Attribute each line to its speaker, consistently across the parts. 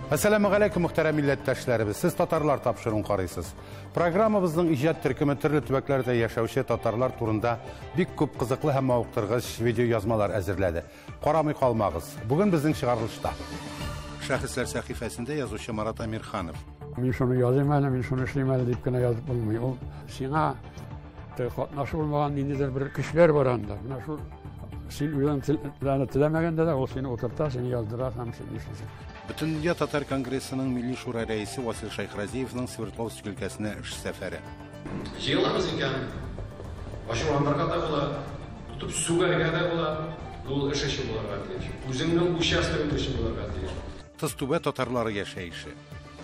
Speaker 1: Әссәламегаләйкүм, мөхтәрәм милләттәшләребез. Сез татарлар тапшыруын карыйсыз. Программабызның иҗат төркеме төрле төбәкләрдә яшәүче татарлар турында бик күп кызыклы һәм мавыктыргыч видеоязмалар әзерләде. Карамый калмагыз. Бүген безнең чыгарылышта Шәхесләр сәхифәсендә язучы Марат Әмирханов.
Speaker 2: Мин шуны языйм әле, мин шуны эшлим әле дип кенә язып булмый. Ул сиңа катнашы булмаган ниндидер бер көчләр бар анда. Менә шул син үзең теләмәгәндә дә ул сине утырта, сине яздыра һәм син нишлисең.
Speaker 1: Бөтендөнья татар конгрессының Милли шура рәисе Васил Шәйхразиевның Свердловск өлкәсенә эш сәфәре.
Speaker 3: Җыелабыз икән, ачуланырга да була, тотып сүгәргә дә була, ул эш өчен булырга тиеш. Үзеңнең участогың өчен булырга тиеш.
Speaker 1: Тызтүбә татарлары яшәеше.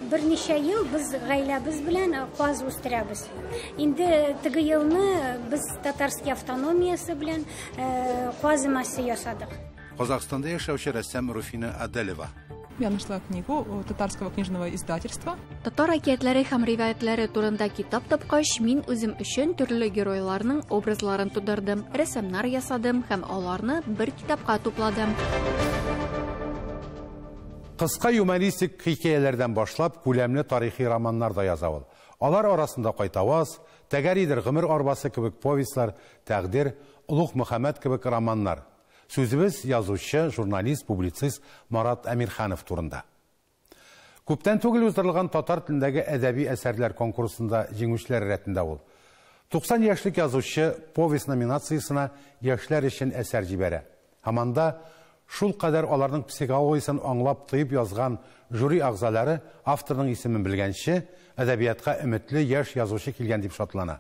Speaker 4: Берничә ел без гаиләбез белән каз үстерәбез. Инде теге елны без Татарский автономиясе белән каз өмәсе ясадык.
Speaker 1: Казахстанда яшәүче рәссам Руфина Аделева.
Speaker 5: Я нашла книгу татарского книжного издательства.
Speaker 6: Татар әкиятләре һәм риваятьләре турында китап тапкач, мин үзем өчен төрле геройларның образларын тудырдым, рәсемнәр ясадым һәм аларны бер китапка тупладым.
Speaker 1: Кыска юмористик хикәяләрдән башлап, күләмле тарихи романнар да яза ул. Алар арасында Кайтаваз, Тәгәридер гомер арбасы кебек повестьлар, Тәкъдир, Олуг Мөхәммәд кебек романнар. Сүзебез язучы, журналист, публицист Марат Әмирханов турында. Күптән түгел уздырылган татар телендәге әдәби әсәрләр конкурсында җиңүчеләр рәтендә ул. 90 яшьлек язучы повесть номинациясенә яшьләр өчен әсәр җибәрә. Һәм анда шул кадәр аларның психологиясен аңлап тоеп язган жюри әгъзалары авторның исемен белгәнче, әдәбиятка өметле яшь язучы килгән дип шатлана.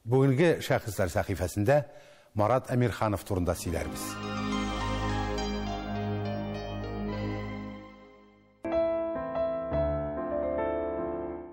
Speaker 1: Бүгенге шәхесләр сәхифәсендә Марат Әмирханов турында сөйләрбез.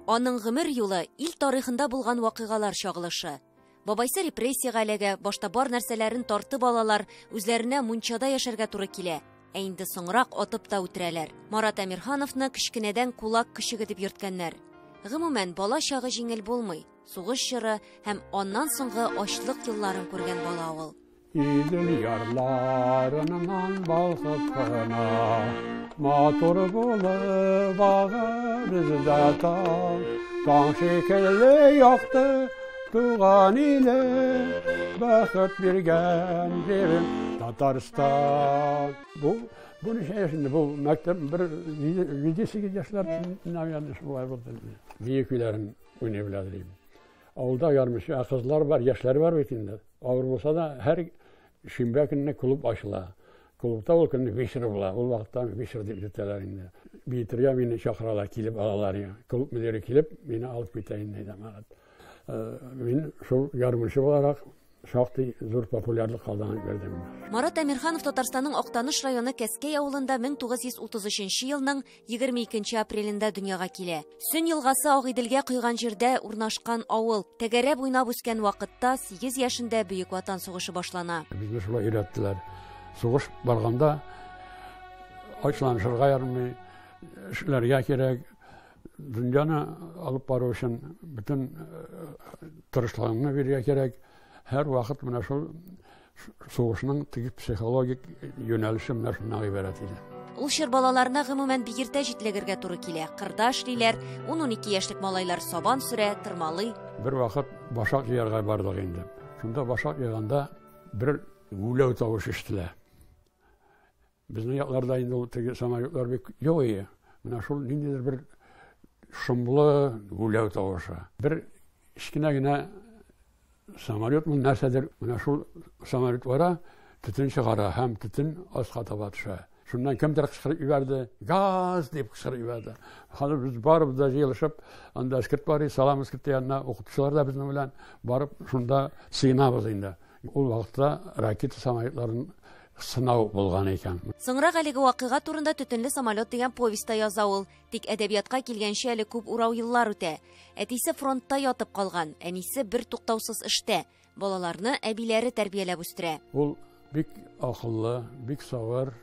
Speaker 7: Аның гомер юлы ил тарихында булган вакыйгалар чагылышы. Бабайсы репрессиягә эләгә, башта бар нәрсәләрен тартып алалар, үзләренә мунчада яшәргә туры килә. Ә инде соңрак атып та үтерәләр. Марат Әмирхановны кечкенәдән кулак көчеге дип йөрткәннәр. Гомумән, бала чагы җиңел булмый. Сугыш чоры һәм аннан соңгы ачлык елларын күргән бала ул.
Speaker 2: Идел ярларыннан балкып кына, матур булып ага бездә таң, таң шикелле якты туган иле, бәхет биргән җирем Татарстан. Бу, бу ничә яшь инде? Бу мәктәп бер 7-8 яшьләр, наверное, шулай булды. Бию көйләрен уйный белә дим. Авылда ярмышы, ә кызлар бар, яшьләр бар бит инде. Авыр булса да, һәр шимбә көнне клуб ачыла. Клубта ул көнне вечер була. Ул вакытта вечер дип йөртәләр инде. Биетергә мине чакыралар, килеп алалар. Клуб мөдире килеп, мине алып китә инде, Марат. Мин шул гармунчы буларак шактый зур популярлык казанып йөрдем.
Speaker 7: Марат Әмирханов Татарстанның Актаныш районы Кәскәй авылында 1933 елның 22 апрелендә дөньяга килә. Сөн елгасы Агыйделгә койган җирдә урнашкан авыл. Тәгәрәп уйнап үскән вакытта 8 яшендә Бөек Ватан сугышы башлана.
Speaker 2: Безне шулай өйрәттеләр. Сугыш барганда ачланышырга ярамый, эшләргә кирәк. Дөньяны алып бару өчен бөтен тырышлыгыңны бирергә кирәк. Һәр вакыт менә шул сугышның теге психологик юнәлеше менә шуннан гыйбарәт иде.
Speaker 7: Ул чор балаларына гомумән бик иртә җитлегергә туры килә. Кырда эшлиләр, 10-12 яшьлек малайлар сабан сөрә, тырмалый.
Speaker 2: Бер вакыт башак җыярга бардык инде. Шунда башак җыйганда бер гүләү тавыш ишетелә. Безнең якларда инде ул теге самолетлар бик юк иде. Менә шул ниндидер бер шомлы гүләү тавышы. Бер кечкенә генә самолет ул нәрсәдер, менә шул самолет бара, төтен чыгара һәм төтен аска таба төшә. Шуннан кемдер кычкырып җибәрде, газ дип кычкырып җибәрде. Хәзер без барыбыз да җыелышып, анда эскерт бар, салам эскерте янына, укытучылар да безнең белән барып шунда сыенабыз инде. Ул вакытта ракета самолетларын сынау булган икән.
Speaker 7: Соңрак әлеге вакыйга турында Төтенле самолет дигән повестьта яза ул. Тик әдәбиятка килгәнче әле күп урау еллар үтә. Әтисе фронтта ятып калган, әнисе бер туктаусыз эштә. Балаларны әбиләре тәрбияләп үстерә.
Speaker 2: Ул бик акыллы, бик сабыр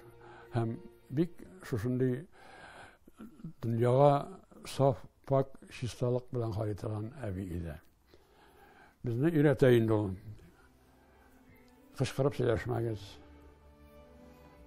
Speaker 2: һәм бик шушындый дөньяга саф, пак чисталык белән карый торган әби иде. Безне өйрәтә инде ул. Кычкырып сөйләшмәгез.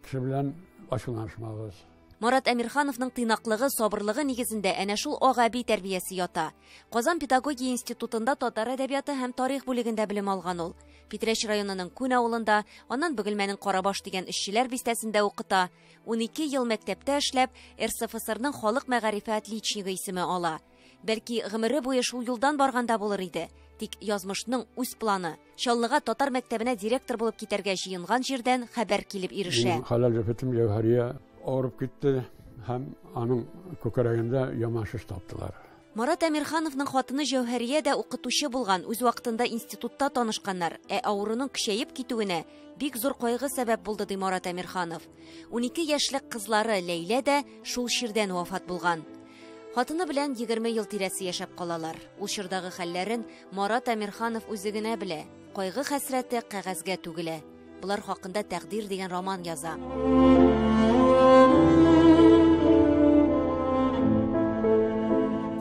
Speaker 2: Кеше белән ачуланышмагыз.
Speaker 7: Марат Әмирхановның тыйнаклыгы, сабырлыгы нигезендә әнә шул ак әби тәрбиясе ята. Казан педагогия институтында татар әдәбияты һәм тарих бүлегендә белем алган ул. Питрәч районының Күн авылында, аннан Бөгелмәнең Карабаш дигән эшчеләр бистәсендә укыта. 12 ел мәктәптә эшләп, РСФСРның халык мәгарифе отличнигы исеме ала. Бәлки, гомере буе шул юлдан барганда булыр иде. Тик язмышның үз планы. Чаллыга татар мәктәбенә директор булып китәргә җыенган җирдән хәбәр килеп ирешә.
Speaker 2: Минем хәләл җефетем Җәүһәрия авырып китте һәм аның күкрәгендә яман шеш таптылар.
Speaker 7: Марат Әмирхановның хатыны Җәүһәрия дә укытучы булган, үз вакытында институтта танышканнар. Ә авыруның көчәеп китүенә бик зур кайгы сәбәп булды, ди Марат Әмирханов. 12 яшьлек кызлары Ләйлә дә шул чирдән вафат булган. Хатыны белән 20 ел тирәсе яшәп калалар. Ул чордагы хәлләрен Марат Әмирханов үзе генә белә. Кайгы хәсрәте кәгазьгә түгелә. Болар хакында Тәкъдир дигән роман яза.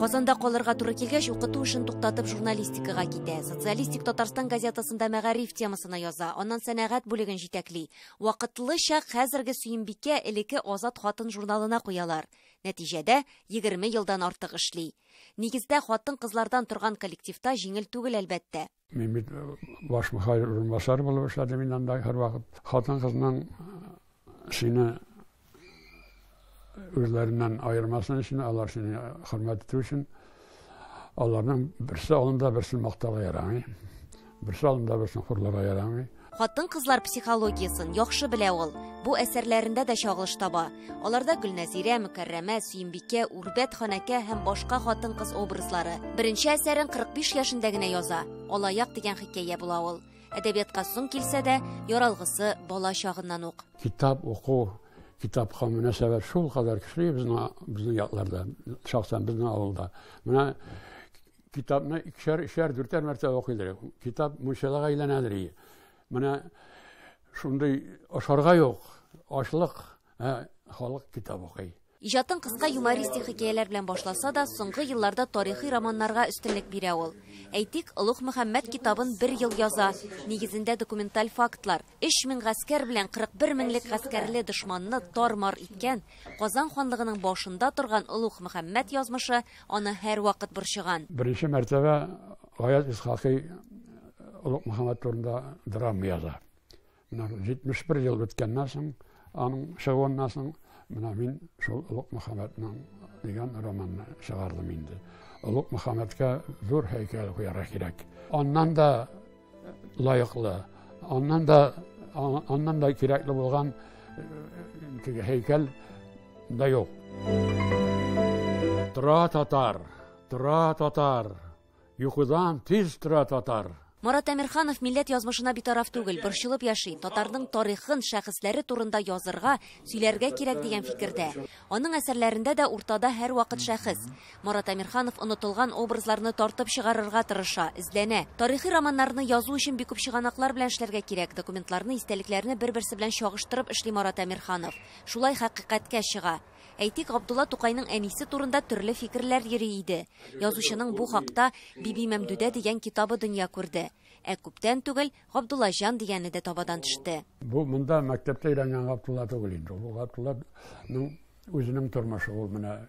Speaker 7: Казанда калырга туры килгәч, укыту эшен туктатып журналистикага китә. Социалистик Татарстан газетасында мәгариф темасына яза, аннан сәнәгать бүлеген җитәкли. Вакытлыча хәзерге Сөембикә элекке Азат хатын журналына куялар. Нәтиҗәдә 20 елдан артык эшли. Нигездә хатын-кызлардан торган коллективта җиңел түгел, әлбәттә.
Speaker 2: Мин бит баш мөхәррир урынбасары булып эшләдем инде анда һәрвакыт. Хатын-кызның сине үзләреннән аермасын өчен, алар сине хөрмәт итү өчен, аларның берсе алдында берсен мактарга ярамый, берсе алдында берсен хурларга ярамый.
Speaker 7: Хатын-кызлар психологиясын яхшы белә ул. Бу әсәрләрендә дә чагылыш таба. Аларда Гөлнәзирә, Мөкәррәмә, Сөембикә, Үрбәт ханәкә һәм башка хатын-кыз образлары. Беренче әсәрен 45 яшендә генә яза. Алаяк дигән хикәя була ул. Әдәбиятка соң килсә дә, яралгысы бала чагыннан ук.
Speaker 2: Китап уку, китапка мөнәсәбәт шул кадәр көчле безнең якларда, шәхсән безнең авылда. Менә китапны икешәр, өчәр, дүртәр мәртәбә укыйдыр. Китап мунчалага әйләнәдер. Менә шундый ашарга юк, ачлык, халык китап укый.
Speaker 7: Иҗатын кыска юмористик хикәяләр белән башласа да, соңгы елларда тарихи романнарга өстенлек бирә ул. Әйтик, Олуг Мөхәммәд китабын бер ел яза. Нигезендә документаль фактлар. 3000 гаскәр белән 41 меңлек гаскәрле дошманны тар-мар иткән Казан ханлыгының башында торган Олуг Мөхәммәд язмышы аны һәрвакыт борчыган.
Speaker 2: Беренче мәртәбә Гаяз Исхакый Олуг Мөхәммәд турында драма яза. Менә 71 ел үткәннән соң, аның чыгуыннан соң, менә мин шул Олуг Мөхәммәднең дигән романны чыгардым инде. Олуг Мөхәммәдкә зур һәйкәл куярга кирәк. Аннан да лаеклы, аннан да кирәкле булган теге һәйкәл дә юк. Тора татар, тора татар, йокыдан тиз тора татар.
Speaker 7: Марат Әмирханов милләт язмышына битараф түгел, борчылып яши. Татарның тарихын, шәхесләре турында язырга, сөйләргә кирәк дигән фикердә. Аның әсәрләрендә дә уртада һәрвакыт шәхес. Марат Әмирханов онытылган образларны тартып чыгарырга тырыша, эзләнә. Тарихи романнарны язу өчен бик күп чыганаклар белән эшләргә кирәк. Документларны, истәлекләрне бер-берсе белән чагыштырып эшли Марат Әмирханов. Шулай хакыйкатькә чыга. Әйтик, Габдулла Тукайның әнисе турында төрле фикерләр йөри иде. Язучының бу хакта Биби Мәмдүдә дигән китабы дөнья күрде. Ә күптән түгел Габдулла Җан дигәне дә табадан төште.
Speaker 2: Бу монда мәктәптә өйрәнгән Габдулла түгел инде. Бу Габдулланың үзенең тормышы, ул менә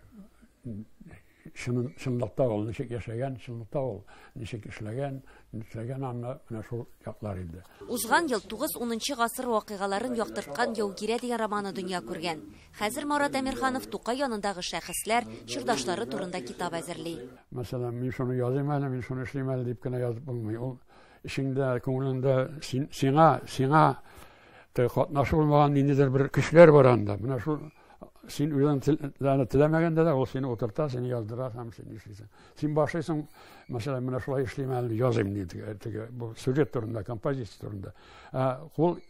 Speaker 2: чынлыкта ул ничек яшәгән, чынлыкта ул ничек эшләгән, нишләгән, аны менә шул яклар инде.
Speaker 7: Узган ел 9-10 гасыр вакыйгаларын яктырткан Яугирә дигән романы дөнья күргән. Хәзер Марат Әмирханов Тукай янындагы шәхесләр, чордашлары турында китап әзерли.
Speaker 2: Мәсәлән, мин шуны языйм әле, мин шуны эшлим әле дип кенә язып булмый. Ул эчеңдә, күңелеңдә сиңа катнашы булмаган ниндидер бер көчләр бар анда. Менә шул син үзең теләмәгәндә дә ул сине утырта, сине яздыра һәм син эшлисең. Син башлыйсың, мәсәлән, менә шулай эшлим әле, языйм ди, теге бу сюжет турында, композиция турында. Ә кул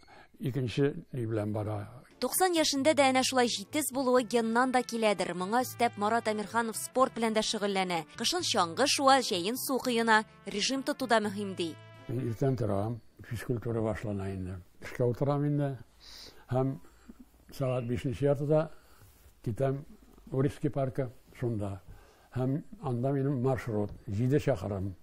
Speaker 2: икенче ни белән бара.
Speaker 7: 90 яшендә дә әнә шулай җитез булуы геннан да киләдер. Моңа өстәп Марат Әмирханов спорт белән дә шөгыльләнә. Кышын чаңгы шуа, җәен су коена. Режим тоту да мөһим ди.
Speaker 2: Мин иртән торам, физкультура башлана инде. Эшкә утырам инде. Һәм сәгать бишенче яртыда китәм Уральский паркы шунда. Һәм анда минем маршрут 7 чакрым.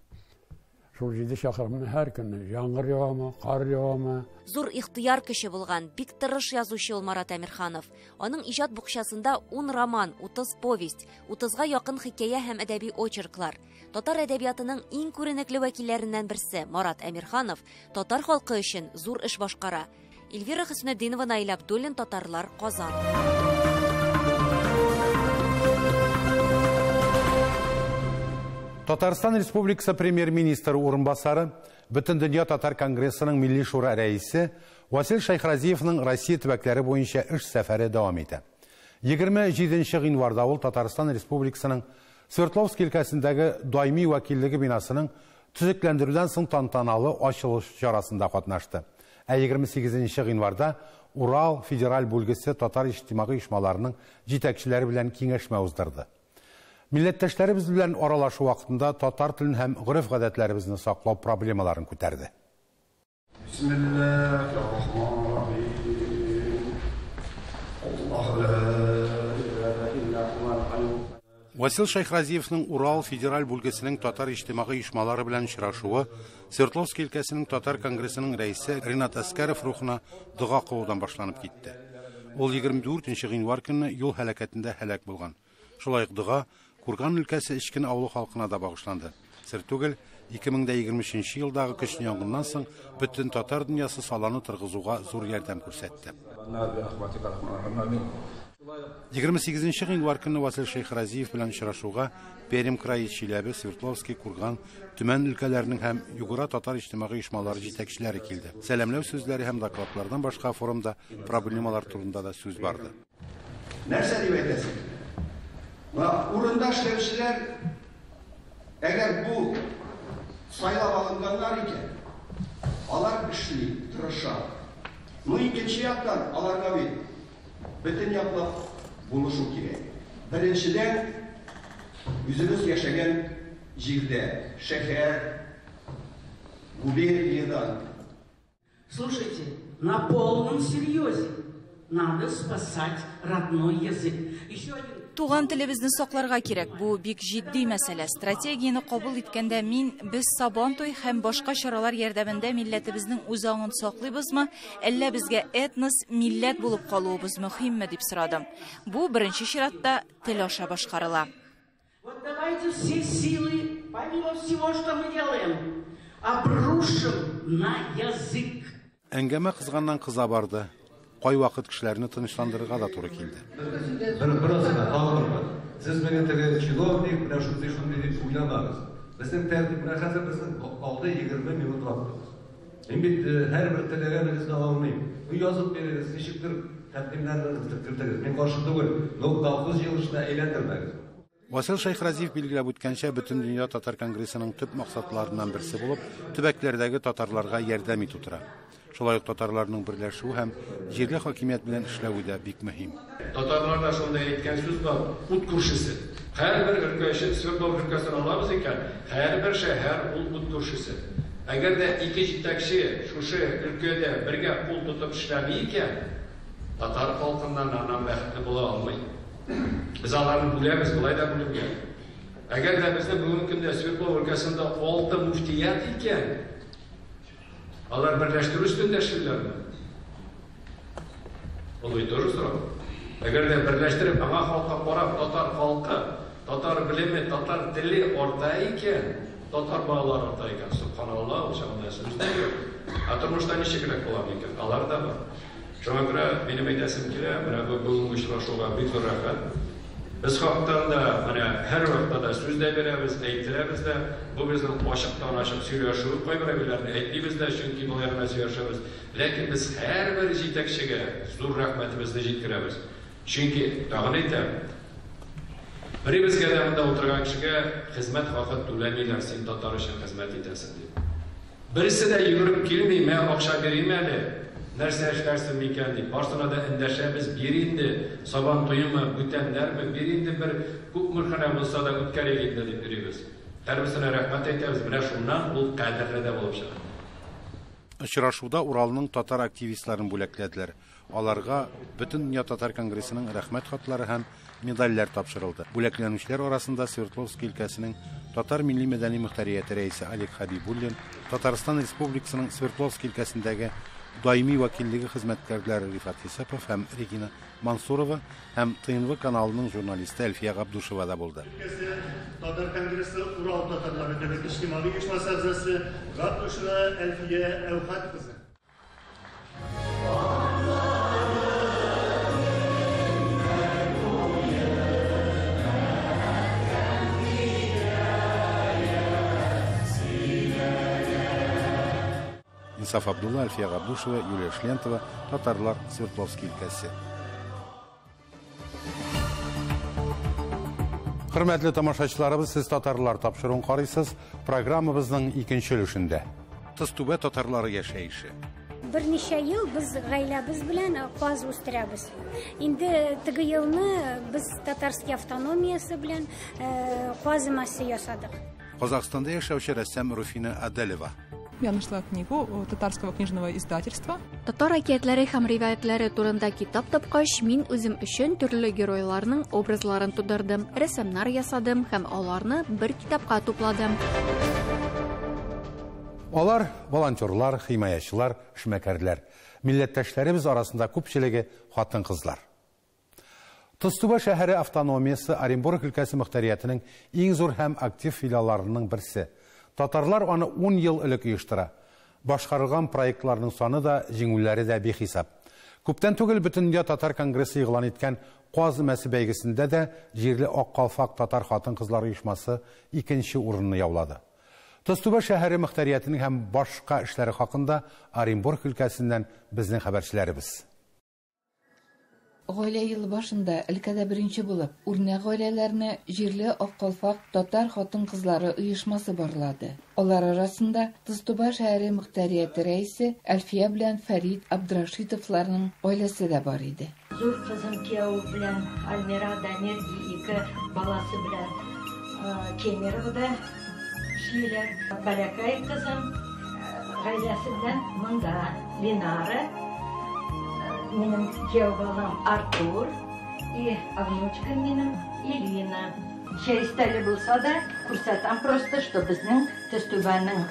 Speaker 2: Шул 7 чакрымны һәр көнне яңгыр явамы, кар явамы.
Speaker 7: Зур ихтыяр көче булган, бик тырыш язучы ул Марат Әмирханов. Аның иҗат букчасында 10 роман, 30 повесть, 30га якын хикәя һәм әдәби очерклар. Татар әдәбиятының иң күренекле вәкилләреннән берсе Марат Әмирханов татар халкы өчен зур эш башкара. Эльвира Хөснетдинова, Наил Абдуллин, Татарлар, Казан.
Speaker 1: Татарстан Республикасы премьер-министры урынбасары, Бөтендөнья татар конгрессының Милли шура рәисе Васил Шәйхразиевның Россия төбәкләре буенча эш сәфәре дәвам итә. 27 гыйнварда ул Татарстан Республикасының Свердловск өлкәсендәге даими вәкиллеге бинасының төзекләндерүдән соң тантаналы ачылыш чарасында катнашты. Ә 28 гыйнварда Урал федераль бүлгесе татар иҗтимагый оешмаларының җитәкчеләре белән киңәшмә уздырды. Милләттәшләребез белән аралашу вакытында татар телен һәм гореф-гадәтләребезне саклау проблемаларын күтәрде. Васил Шәйхразиевның Урал федераль бүлгесенең татар иҗтимагый оешмалары белән очрашуы Свердловск өлкәсенең татар конгрессының рәисе Ринат Әскәров рухына дога кылудан башланып китте. Ул 24 гыйнвар көнне юл һәлакәтендә һәлак булган. Шулай ук дога Курган өлкәсе Эчкен авылы халкына да багышланды. Сер түгел, 2023 елдагы көчле янгыннан соң бөтен татар дөньясы саланы торгызуга зур ярдәм күрсәтте. 28 гыйнвар көнне Васил Шәйхразиев белән очрашуга Пермь крае, Чиләбе, Свердловский, Курган, Төмән өлкәләренең һәм Югыра татар иҗтимагый оешмалары җитәкчеләре килде. Сәламләү сүзләре һәм докладлардан башка форумда проблемалар турында да сүз барды.
Speaker 8: Нәрсә дип әйтәсең? Урында эшләүчеләр, әгәр бу сайлап алынганнар икән, алар эшли, тырыша. Но икенче яктан аларга бит бөтен яклап булышу кирәк. Беренчедән, үзебез яшәгән җирдә, шәһәр, губерниядән.
Speaker 9: Слушайте, на полном серьезе надо спасать родной язык. Еще один.
Speaker 10: Туган телебезне сакларга кирәк. Бу бик җитди мәсьәлә. Стратегияне кабул иткәндә мин без Сабантуй һәм башка чаралар ярдәмендә милләтебезнең үз аңын саклыйбызмы, әллә безгә этнос, милләт булып калуыбыз мөһимме дип сорадым. Бу беренче чиратта тел аша башкарыла.
Speaker 9: Вот давайте все силы, помимо всего, что мы делаем, обрушим на язык.
Speaker 1: Әңгәмә кызганнан кыза барды. Кайвакыт кешеләрне тынычландырырга да туры килде.
Speaker 11: Бераз гына тагын. Сез мине теге чиновник, менә шундый шундый дип уйламагыз. Безнең тәртип менә хәзер безнең алды 20 минут вакытыбыз. Мин бит һәрбер теләгәнегезне алмыйм. Ну язып бирегез, ничектер тәкъдимнәрне кертегез. Мин каршы түгел, но колхоз җыелышына әйләндермәгез.
Speaker 1: Васил Шәйхразиев билгеләп үткәнчә, Бөтендөнья татар конгрессының төп максатларыннан берсе булып, төбәкләрдәге татарларга ярдәм итү тора. Шулай ук татарларның берләшүе һәм җирле хакимият белән эшләве дә бик мөһим.
Speaker 3: Татарларда шундай әйткән сүз бар, ут күршесе. Һәрбер өлкә өчен Свердлов өлкәсен алабыз икән, һәрбер шәһәр ул ут күршесе. Әгәр дә ике җитәкче шушы өлкәдә бергә кул тотып эшләми икән, татар халкыннан аннан бәхетле була алмый. Без аларны бүләбез, болай да бүленгән. Әгәр дә безнең бүгенге көндә Свердлов өлкәсендә 6 муфтият икән, алар берләштерү өстендә эшлиләрме? Ул бит тоже сорау. Әгәр дә берләштереп, аңа халыкка карап, татар халкы, татар белеме, татар теле арта икән, татар балалары арта икән, субханалла, ул чагында сүз дә юк. Ә тормышта ничегрәк була микән? Алар да бар. Шуңа күрә минем әйтәсем килә, менә бу бүгенге очрашуга бик зур рәхмәт. Без хактан да менә һәр вакытта да сүз дә бирәбез, әйттерәбез дә. Бу безнең ачыктан-ачык сөйләшү, кайбер әйберләрне әйтмибез дә, чөнки болай гына сөйләшәбез. Ләкин без һәрбер җитәкчегә зур рәхмәтебезне җиткерәбез. Чөнки тагын әйтәм, беребезгә дә монда утырган кешегә хезмәт хакы түләмиләр, син татар өчен хезмәт итәсең дип. Берсе дә йөгереп килми, мә акча бирим әле, нәрсә эшләрсең микән дип. Барсына да эндәшәбез, бир инде, сабан туемы, бүтәннәрме, бир инде бер күпме генә булса да үткәрик инде дип йөрибез. Һәрберсенә рәхмәт әйтәбез, менә шуннан ул кадерле дә булып чыга.
Speaker 1: Очрашуда Уралның татар активистларын бүләкләделәр. Аларга Бөтендөнья татар конгрессының Рәхмәт хатлары һәм медальләр тапшырылды. Бүләкләнүчеләр арасында Свердловск өлкәсенең Татар милли-мәдәни мөхтәрияте рәисе Олег Хәбибуллин, Татарстан Республикасының Свердловск өлкәсендәге даими вәкиллеге хезмәткәрләре Рифат Есапов һәм Регина Мансурова һәм ТНВ каналының журналисты Әлфия Габдушева да булды.
Speaker 12: Татар конгрессы Урал татарлары дәүләт иҗтимагый оешмасы әгъзасы Габдушева Әлфия Әүхәт кызы.
Speaker 1: Инсаф Абдулла, Әлфия Габдушева, Юлия Шлентова, Татарлар, Свердловский өлкәсе. Хөрмәтле тамашачыларыбыз, сез Татарлар тапшыруын карыйсыз. Программабызның икенче өлешендә. Тызтүбә татарлары яшәеше.
Speaker 4: Берничә ел без гаиләбез белән каз үстерәбез. Инде теге елны без Татарский автономиясе белән каз өмәсе ясадык.
Speaker 1: Казахстанда яшәүче рәссам Руфина Аделева.
Speaker 5: Я нашла книгу татарского книжного издательства.
Speaker 6: Татар әкиятләре һәм риваятьләре турында китап тапкач, мин үзем өчен төрле геройларның образларын тудырдым, рәсемнәр ясадым һәм аларны бер китапка тупладым.
Speaker 1: Алар волонтерлар, химаячылар, эшмәкәрләр. Милләттәшләребез арасында күпчелеге хатын-кызлар. Тызтүбә шәһәре автономиясе Оренбург өлкәсе мөхтәриятенең иң зур һәм актив филиалларының берсе. Татарлар аны 10 ел элек оештыра. Башкарылган проектларның саны да, җиңүләре дә бихисап. Күптән түгел Бөтендөнья татар конгрессы игълан иткән Каз өмәсе бәйгесендә дә җирле Ак калфак татар хатын-кызлар оешмасы икенче урынны яулады. Тызтүбә шәһәре мөхтәриятенең һәм башка эшләре хакында Оренбург өлкәсеннән безнең хәбәрчеләребез.
Speaker 13: Гаилә елы башында өлкәдә беренче булып, үрнәк гаиләләрне җирле Ак калфак татар хатын-кызлары оешмасы барлады. Алар арасында Тызтүбә шәһәре мөхтәрияте рәисе Әлфия белән Фәрид Абдрашитовларның гаиләсе дә бар иде.
Speaker 14: Зур кызым кияү белән Альмира Дамир ике баласы белән Кемеровода эшлиләр. Бәләкәй кызым гаиләсе белән монда Линара, минем кияү балам Артур и внучка минем Ирина. Чәй өстәле булса да, күрсәтәм просто, что безнең Тызтүбәнең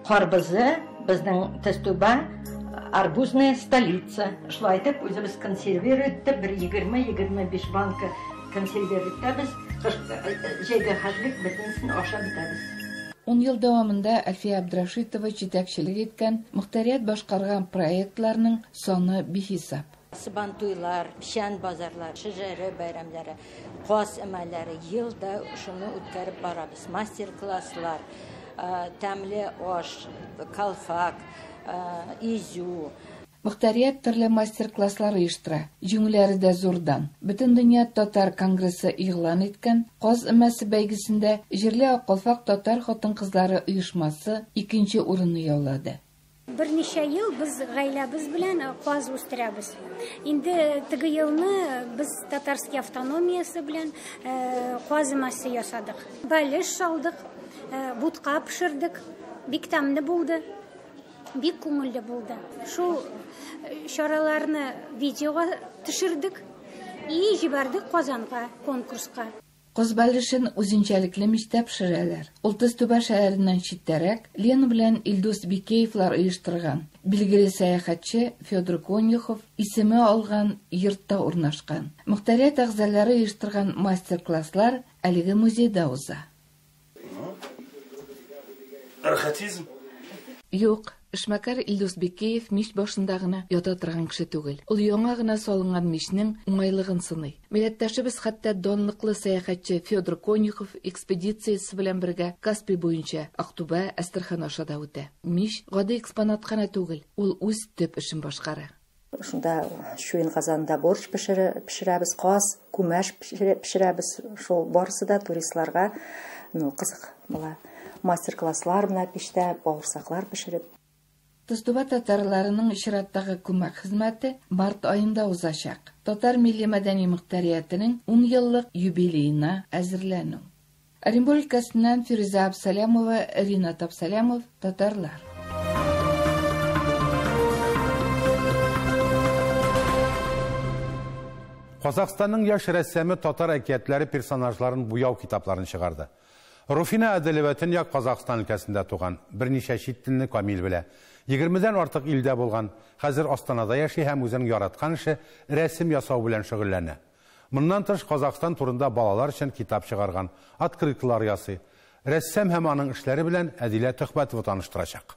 Speaker 14: карбызы, безнең Тызтүбә арбузная столица. Шулай итеп үзебез консервировать итеп бер 20-25 банка консервировать итәбез. Җәйгә хәтлек бөтенесен ашап бетәбез.
Speaker 13: 10 ел дәвамында Әлфия Абдрашитова җитәкчелек иткән мөхтәрият башкарган проектларның саны бихисап.
Speaker 14: Сабантуйлар, печән базарлар, шәҗәрә бәйрәмнәре, каз өмәләре ел да шуны үткәреп барабыз. Мастер-класслар, тәмле аш, калфак, изю.
Speaker 13: Мөхтәрият төрле мастер-класслар оештыра. Җиңүләре дә зурдан. Бөтендөнья татар конгрессы игълан иткән Каз өмәсе бәйгесендә җирле Ак калфак татар хатын-кызлары оешмасы икенче урынны яулады.
Speaker 4: Берничә ел без гаиләбез белән каз үстерәбез. Инде теге елны без Татарский автономиясе белән каз өмәсе ясадык. Бәлеш салдык, бутка пешердек. Бик тәмле булды. Бик күңелле булды. Шул чараларны видеога төшердек и җибәрдек Казанга конкурска.
Speaker 13: Каз бәлешен үзенчәлекле мичтә пешерәләр. Ул Тызтүбә шәһәреннән читтәрәк Лена белән Илдус Бикеевлар оештырган. Билгеле сәяхәтче Федор Конюхов исеме алган йортта урнашкан. Мөхтәрият әгъзалары оештырган мастер-класслар әлеге музейда уза.
Speaker 15: Архатизм?
Speaker 13: Юк. Эшмәкәр Илдус Бикеев мич башында гына ята торган кеше түгел. Ул яңа гына салынган мичнең уңайлыгын сыный. Милләттәшебез хәтта данлыклы сәяхәтче Федор Конюхов экспедициясе белән бергә Каспий буенча Актүбә, Әстерхан аша да үтә. Мич гади экспонат кына түгел, ул үз төп эшен башкара.
Speaker 16: Шунда чуен казанында борщ пешерәбез, каз, күмәч пешерәбез. Шул барысы да туристларга, ну, кызык була. Мастер-класслар менә пиштә, бавырсаклар пешереп.
Speaker 13: Тызтүбә татарларының чираттагы күмәк хезмәте март аенда узачак. Татар милли мәдәни мөхтәриятенең 10 еллык юбилеена әзерләнү. Оренбург өлкәсеннән Фирүзә Абсалямова, Ринат Абсалямов, Татарлар.
Speaker 1: Казахстанның яшь рәссамы татар әкиятләре персонажларын буяу китапларын чыгарды. Руфина Әделева Төньяк Казахстан өлкәсендә туган, берничә чит телне камил белә. 20-дән артык илдә булган, хәзер Астанада яши һәм үзенең яраткан эше рәсем ясау белән шөгыльләнә. Моннан тыш Казахстан турында балалар өчен китап чыгарган, открыткалар ясый. Рәссам һәм аның эшләре белән Әдилә Төхбәтова таныштырачак.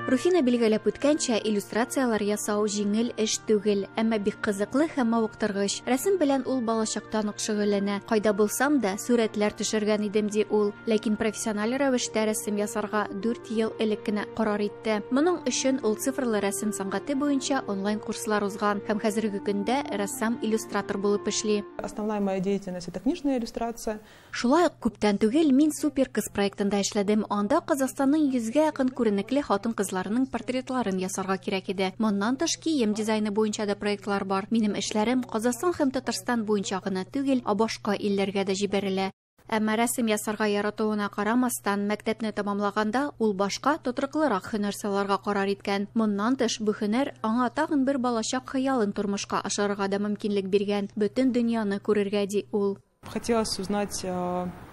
Speaker 6: Руфина билгеләп үткәнчә, иллюстрацияләр ясау җиңел эш түгел, әмма бик кызыклы һәм мавыктыргыч. Рәсем белән ул балачактан ук шөгыльләнә. Кайда булсам да, сурәтләр төшергән идем, ди ул. Ләкин профессиональ рәвештә рәсем ясарга 4 ел элек кенә карар итте. Моның өчен ул цифрлы рәсем сәнгате буенча онлайн курслар узган һәм хәзерге көндә рәссам-иллюстратор булып эшли.
Speaker 5: Основная моя деятельность – это книжная иллюстрация.
Speaker 6: Шулай ук күптән түгел мин Супер кыз проектында эшләдем. Анда Казахстанның 100гә якын күренекле хатын-кызларының портретларын ясарга кирәк иде. Моннан тыш кием дизайны буенча да проектлар бар. Минем эшләрем Казахстан һәм Татарстан буенча гына түгел, ә башка илләргә дә җибәрелә. Әмма рәсем ясарга яратуына карамастан, мәктәпне тәмамлаганда ул башка тотрыклырак һөнәр сайларга карар иткән. Моннан тыш бу һөнәр аңа тагын бер балачак хыялын тормышка ашырырга да мөмкинлек биргән. Бөтен дөньяны күрергә, ди ул.
Speaker 5: Хотелось узнать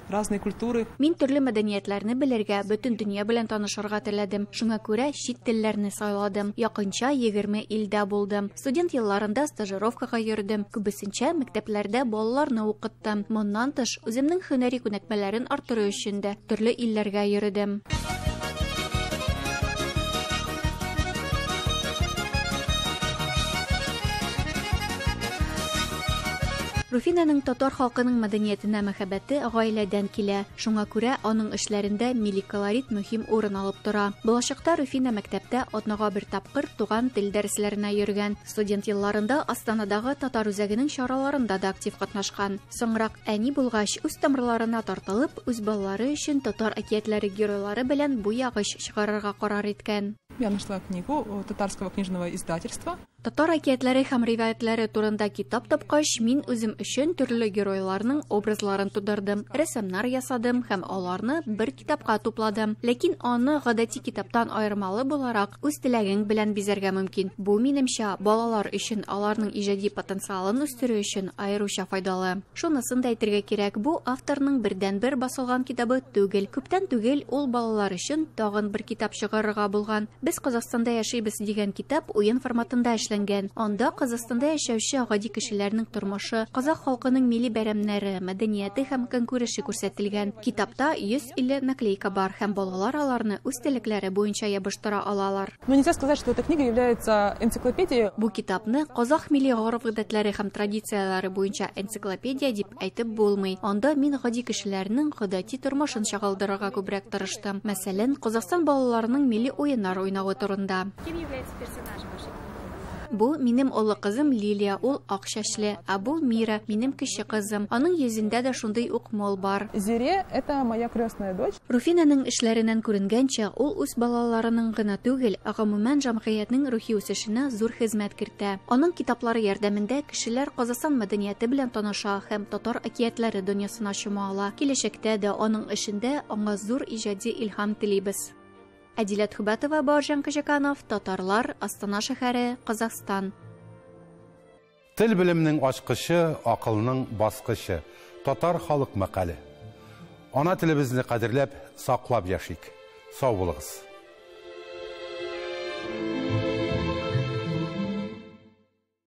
Speaker 5: разные культуры.
Speaker 6: Мин төрле мәдәниятләрне белергә, бөтен дөнья белән танышырга теләдем. Шуңа күрә чит телләрне сайладым. Якынча 20 илдә булдым. Студент елларында стажировкага йөрдем. Күбесенчә мәктәпләрдә балаларны укыттым. Моннан тыш, үземнең һөнәри күнекмәләрен арттыру өчен дә төрле илләргә йөрдем. Руфинаның татар халкының мәдәниятенә мәхәббәте гаиләдән килә. Шуңа күрә аның эшләрендә милли колорит мөһим урын алып тора. Балачакта Руфина мәктәптә атнага бер тапкыр туган тел дәресләренә йөргән. Студент елларында Астанадагы татар үзәгенең чараларында да актив катнашкан. Соңрак әни булгач, үз тамырларына тартылып, үз балалары өчен татар әкиятләре геройлары белән буягыч чыгарырга карар иткән.
Speaker 5: Я нашла книгу татарского книжного издательства.
Speaker 6: Татар әкиятләре һәм риваятләре турында китап тапкач, мин үзем өчен төрле геройларның образларын тудырдым, рәсемнәр ясадым һәм аларны бер китапка тупладым. Ләкин аны гадәти китаптан аермалы буларак үз теләгең белән бизәргә мөмкин. Бу минемчә балалар өчен аларның иҗади потенциалын үстерү өчен аеруча файдалы. Шунысын да әйтергә кирәк, бу авторның бердәнбер басылган китабы түгел. Күптән түгел ул балалар өчен тагын бер китап чыгарырга булган. Без Казахстанда яшибез дигән китап уен форматында эшләнгән. Анда Казахстанда яшәүче гади кешеләрнең тормышы, казах халкының милли бәйрәмнәре, мәдәнияте һәм көнкүреше күрсәтелгән. Китапта 150 наклейка бар һәм балалар аларны үз теләкләре буенча ябыштыра алалар.
Speaker 5: Но нельзя сказать, что эта книга является энциклопедией.
Speaker 6: Бу китапны казах милли гореф-гадәтләре һәм традицияләре буенча энциклопедия дип әйтеп булмый. Анда мин гади кешеләрнең гадәти тормышын чагылдырырга күбрәк тырыштым. Мәсәлән, Казахстан балаларының милли уеннар уйнавы турында.
Speaker 17: Кем является персонажем вашей книги?
Speaker 6: Бу минем олы кызым Лилия, ул ак чәчле, ә бу Мира, минем кече кызым. Аның йөзендә дә шундый ук мол бар.
Speaker 5: Зире это моя крестная дочь.
Speaker 6: Руфинаның эшләреннән күренгәнчә, ул үз балаларының гына түгел, ә гомумән җәмгыятьнең рухи үсешенә зур хезмәт кертә. Аның китаплары ярдәмендә кешеләр Казахстан мәдәнияте белән таныша һәм татар әкиятләре дөньясына чума ала. Киләчәктә дә аның эшендә аңа зур иҗади илһам телибез. Әдилә Төхбәтова, Бауыржан Кожаканов, Татарлар, Астана шәһәре, Казахстан.
Speaker 1: Тел белемнең ачкычы, акылның баскычы. Татар халык мәкале. Ана телебезне кадерләп, саклап яшик. Сау булыгыз.